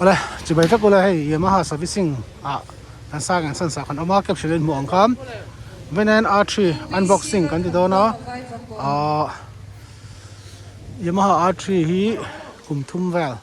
Awle chibai vek ula hei Yamaha servicing ah kan sang an san sak an awm a caption in hmuh ang khan Venan R three unboxing kan ti dawn a ahh Yamaha R three hi kum thum vel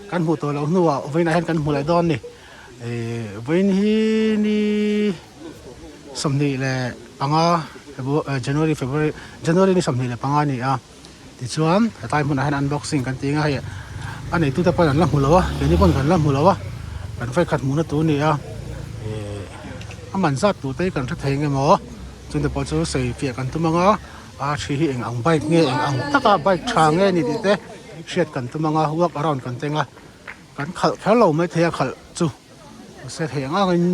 kan hmuh tawh loh hnuah vawiinah hian kan hmu leh dawn a ni ihh vawiin hi ni 25 January February January ni 25 a ni a. Tichuan hetlai hmunah hian unboxing kan ti ang a hei a neitute pawn an la hmu lo a keini pawn kan la hmu lo a kan vawikhat hmuhna tur a ni a ihh a man zat tur te hi kan hre thei ang emaw chungte pawh chu sawi fiah kan tum ang a a thi hi eng ang bike nge eng ang taka bike tha nge a ni tih te hriat kan tum ang a walk around kan teng a kan khalh kher lo maithei a khalh chu mahse thei ang angin.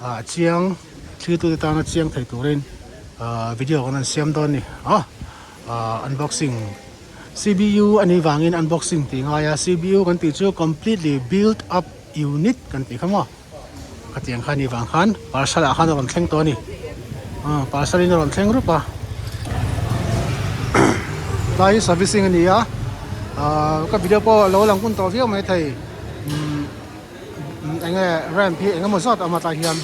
ah chiang thiltute tana chiang thei turin ah video kan rawn siam dawn a ni a ah unboxing C_B_U a nih vangin unboxing tih ngai a C_B_U kan tih chu completely built up unit kan tih kha maw khatiang kha a nih vang khan parcel ah khan a rawn thleng tawh a ni ah parcel in a rawn thleng rup a tlai hi servicing a ni a ah ka video pawh a lo lang hun tawh viau maithei umm. Eng nge ramp hi eng emaw zat a awm a tlai hian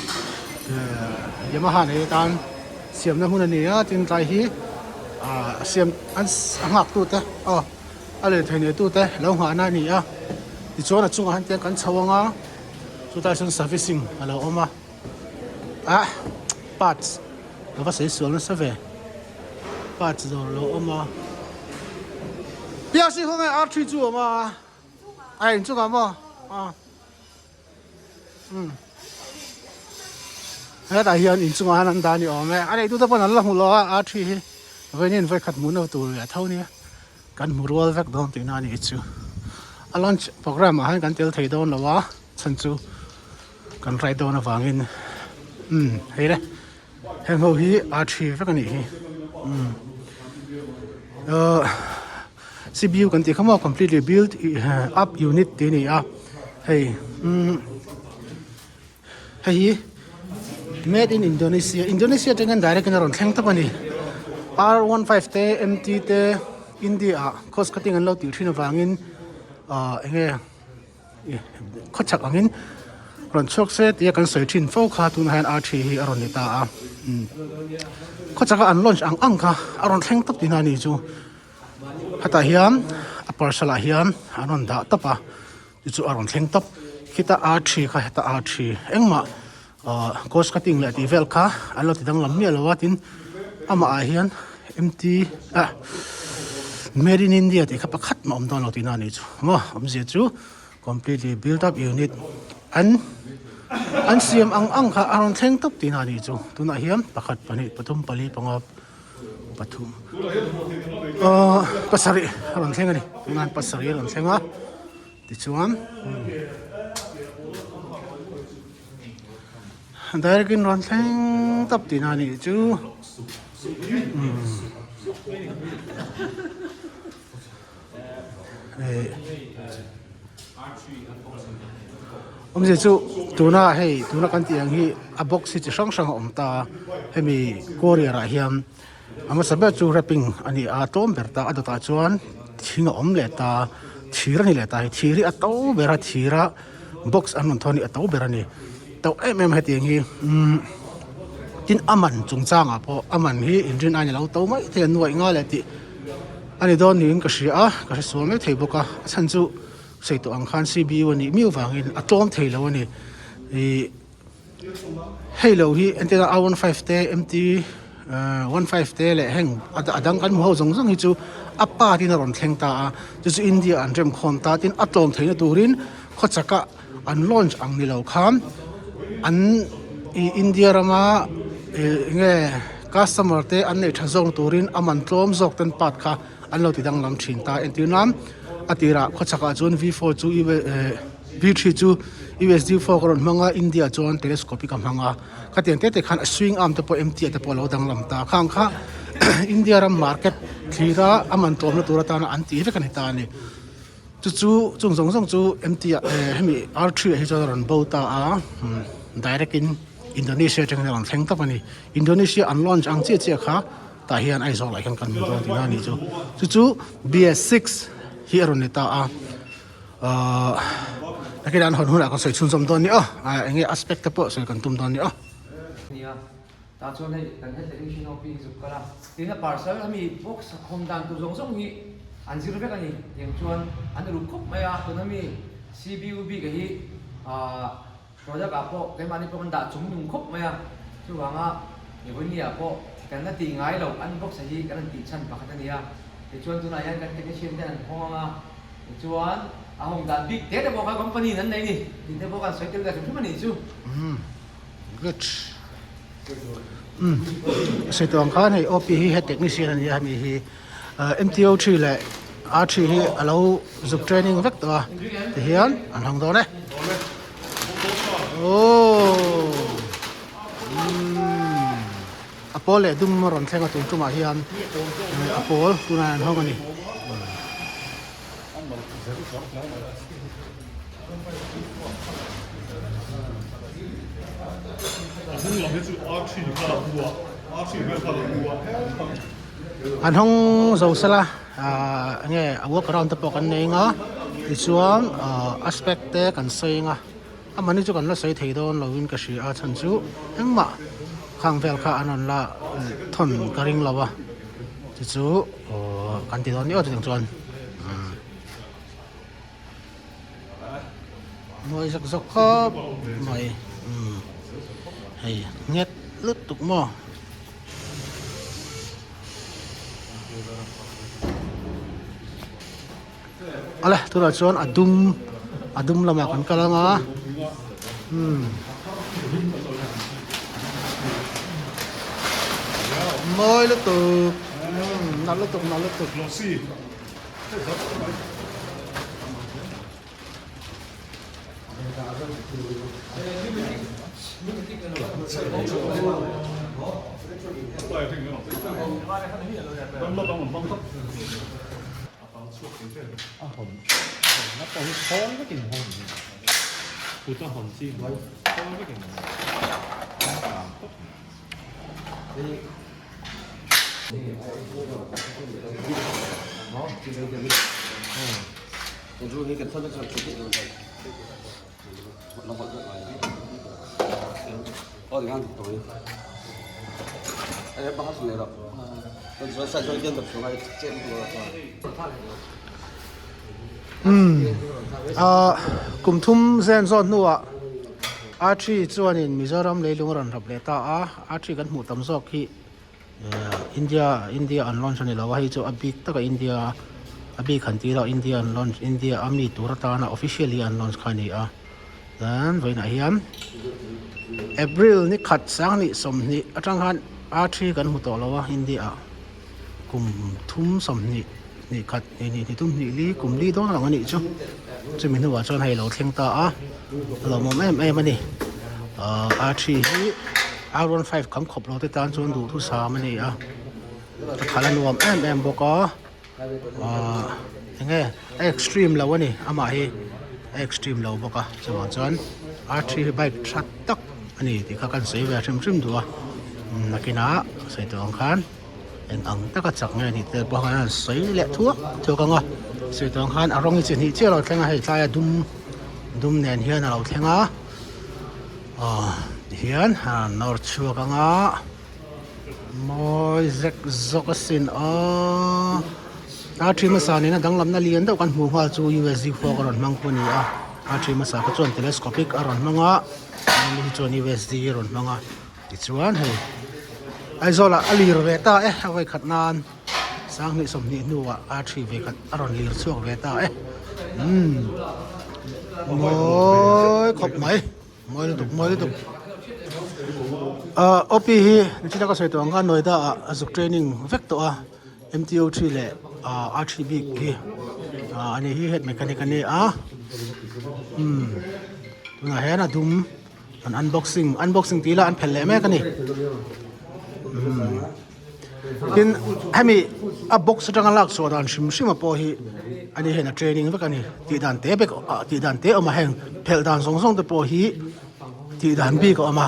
Yamaha nei atan siamna hmun a ni a tin tlai hi ah siam an a nghak tute aw a lirthei nei tute lo nghahna a ni a tichuan a chungah hian tiang kan chho ang a chutah chuan servicing a lo awm a ah parts ka va sawi sual nasa ve parts dawr a lo awm a Piasi khawnge R three chu a awm a. A inchungah maw a umm hetah hian inchungah hian an dah a ni awm e a neitute pawn an la hmu lo a a thi hi vawiin vawikhat hmuhna tur leh tho nia kan hmu rual vek dawn tihna a nih chu a lunch programme ah hian kan tel thei dawn lo a chhan chu kan ride dawn avangin umm hei le. Heng ho hi a thi vek a nih hi umm ahh C_B_U kan tih kha maw completely built up unit tih a ni a hei umm hei hi made in Indonesia Indonesia atangin direct in a rawn thleng tawp a ni R one five te M T te India ah cost cutting an lo tih thin avangin ahh eng nge. Khawchhak angin rawn chhuak se tia kan sawi thin fo kha tunah hian R three hi a rawn ni ta a khawchhaka an launch ang ang kha a rawn thleng tawp tihna a ni chu hetah hian a parcel ah hian an rawn dah tawp a chu chu a rawn thleng tawp khita R three kha heta R three engmah ahh cost cutting leh tih vel kha an lo ti danglam miah lo a tin amah ah hian M_T ah made in India tih kha pakhat mah a awm dawn lo tihna a nih chu maw awmzia chu completely built up unit an an siam ang ang kha a rawn thleng tawp tihna a nih chu tunah hian pakhat pahnih pathum pali panga pathum ahh pasarih a rawn thleng a ni tunah hian pasarih a rawn thleng a tichuan. Direct in rawn thleng tawp tihna a nih chu awmzia chu tuna hei tuna kan tih ang hi a box hi chi hrang hrang a awm ta a hemi courier ah hian a hmasa ber chu wrapping a ni a tlawm ber ta a dawtah chuan thing a awm leh ta thir a ni leh ta hei thir hi a to ber a thir a. Box an rawn thawn hi a to ber a ni to em em hetiang hi umm tin a man chungchangah pawh a man hi inrin aiin a lo to mai thei a nuaih nga leh tih a ni dawn niin ka hria a ka hre sual mai thei bawk a a chhan chu sawi tawh ang khan C_B_U a nih miau vangin a tlawm thei lo a ni ihh hei lo hi entirna R one five te M T one five te leh heng a dang kan hmu ho zawng zawng hi chu a part in a rawn thleng ta a chu chu India an remkhawm ta tin a tlawm theihna turin khawchhaka an launch ang ni lo khan an ih India rama ih enge customer te an neih tha zawk turin a man tlawm zawk ten part kha an lo ti danglam thin ta entir nan a tirah khawchhakah chuan V four chu V three chu U_S_D four ka rawn hmang a India chuan telescopic a hmang a khatiang te te khan a swing arm te pawh M_T ah te pawh a lo danglam ta khang kha India ram market thlira a man tlawmna tur atana an tih vek a ni ta a ni. Chu chu chung zawng zawng chu M_T ah eh hemi R three ah hi chuan a rawn bo ta a direct in Indonesia atangin a rawn thleng tawp a ni Indonesia an launch ang chiah chiah kha tah hian Aizawl ah hian kan hmu dawn tihna a nih chu chu chu B_S six hi a rawn ni ta a ahh. Nakinah an hawn hunah kan sawi chhunzawm dawn ni aw. Eng nge aspect te pawh sawi kan tum dawn ni aw. Nia, tah chuan hei kan head technician ho pi hi zuk kal a, tina parcel ami box khawm dan tur zawng zawng hi an zir vek a ni. Tiang chuan an uluk khawp mai a, tuna mi CBU bik a hi ah Product ah pawh keimahni pawh kan dah chung nung khawp mai a, chuvanga Evonia ah pawh kan la tih ngai loh unbox a hi kan rawn tih chhan pakhat a ni a, tichuan tunah hian kan technician ten an hawng ang a, tichuan a hawng dan bik te te pawh kha company in an nei a ni tih te pawh kan sawi tel ve hrim hrim a nih chu. Umm good umm sawi tawh ang khan hei OP hi head technician a ni a hemi hi MTO thi leh R thi hi a lo zuk training vek tawh a tihian an hawng dawn e. Aww umm a pawl leh dum a rawn thleng a tun tumah hian a pawl tunah hian an hawng a ni. An hawng zo sela ahh enge a work around te pawh kan nei anga tichuan ahh aspect te kan sawi anga amahni chu kan la sawi thei dawn lovin ka hria a chhan chu engmah khang vel kha an rawn la thawn ka ring lo a chu chu aww kan ti dawn ni aw chutiang chuan umm. Mawi zawk zawk khawp mai umm hei nghet lutuk maw. Awle tunah chuan a dum a dum lamah kan kal ang a umm mawi lutuk umm nalh lutuk nalh lutuk. Umm ah kum thum zen zawn hnuah Archie chuanin Mizoram leilung a rawn rap leh ta a Archie kan hmuh tam zawk hi. India India an launch a ni lo a hei chu a bik taka India a bik han tih loh India an launch India a mi tur atana officially an launch kha a ni a chuan vawiinah hian April ni khat sanghnih 20 atang khan R three kan hmu tawh lo a India ah kum thum 20 hnih khat hnih hnih hnih thum hnih li kum li dawn ang a nih chu chumi hnuah chuan hei a lo thleng ta a a lawmawm em em a ni ahh R three hi R one five kham khawp lo te tan chuan duhthusam a ni a a khalh a nuam em em bawk a ahh eng nge a extreme lo a ni amah hi a extreme lo bawk a chuvang chuan R three hi bike tha tak a ni tih kha kan sawi ve hrim hrim duh a nakinah sawi tawh ang khan. Eng ang taka chak nge ni te pawh khan an sawi leh thuak thuak ang a sawi tawh ang khan a rawng hi chi hnih chiah a lo thleng a hei tlaia dum dum nen hian a lo thleng a aw tihian a rawn nawr chhuak ang a mawi zek zawk asin aw a thi hmasa nena danglamna lian deuh kan hmuh nghal chu U S G fork a rawn hmang pawh a ni a a thi hmasa kha chuan telescopic a rawn hmang a ani hi chuan U S G a rawn hmang a. Tichuan hei Aizawl ah a lir ve ta e a vawikhat nan 20 20 hnuah a thi ve khat a rawn lir chhuak ve ta e umm mawi khawp mai mawi lutuk mawi lutuk ah OP hi nichina ka sawi tawh ang khan Noida ah a zuk training vek tawh a M_T_O thi leh ah a thi bik hi ah ani hi head mechanic a ni a umm tunah hian a dum. An unboxing unboxing tih ila an phelh leh mek a ni umm tin hemi a box atanga lak chhuah dan hrim hrim a pawh hi ani hian a training vek a ni tih dan te bek ah tih dan te a awm a heng phelh dan zawng zawng te pawh hi tih dan bik a awm a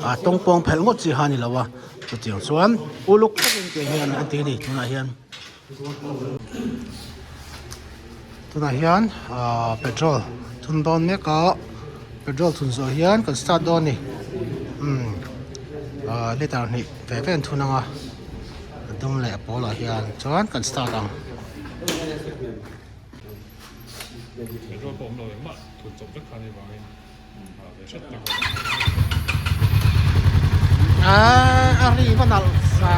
ah tawngpawng phelh ngawt chi kha a ni lo a chutiang chuan uluk takin tiang hian an ti a ni tunah hian. Tunah hian ahh petrol thun dawn mek a petrol thun zawh hian kan start dawn a ni umm ahh liter hnih ve ve an thun ang a a dum leh a pawl ah hian chuan kan start ang. Petrol pawh awm lo engmah thun chawp vek kha a nih vangin A ri va nalh sa.